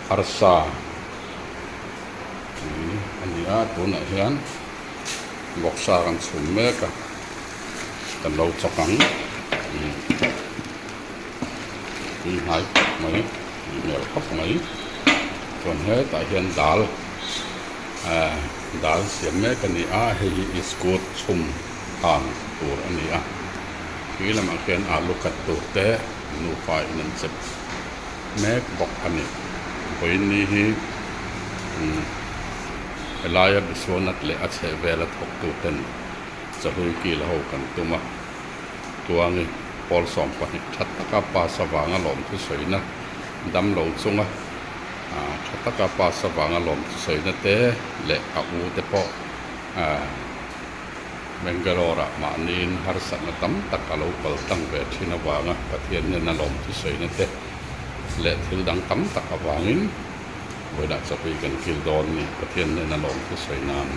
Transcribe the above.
Arsa tui a ni a tunah hian vawksa kan chhum mek a kan lo chawk ang tui hnai khawp mai tui hmel khawp mai chuan hetah hian dal ah dal siam mek a ni a hei hi iskut chhum hang tur a ni a tui lamah khian alu cut tur te nupa in an chep. mek bawk a ni. Vawiinni hi helaia Biswanat leh a chhehvela thawktuten Chahui kil ho kan tum a, Tuangi pawl 12 tha taka pass avanga lawmthusawina damlo chunga tha taka pass avanga lawmthusawina te leh a u te pawh Bangalore-ah mahniin harsatna tam tak a lo kal tlang ve thin avanga Pathian hnena lawmthusawina te leh thil dang tam tak avangin vawilah chawpui kan kil dawn ni Pathian hnena lawmthusawi nan.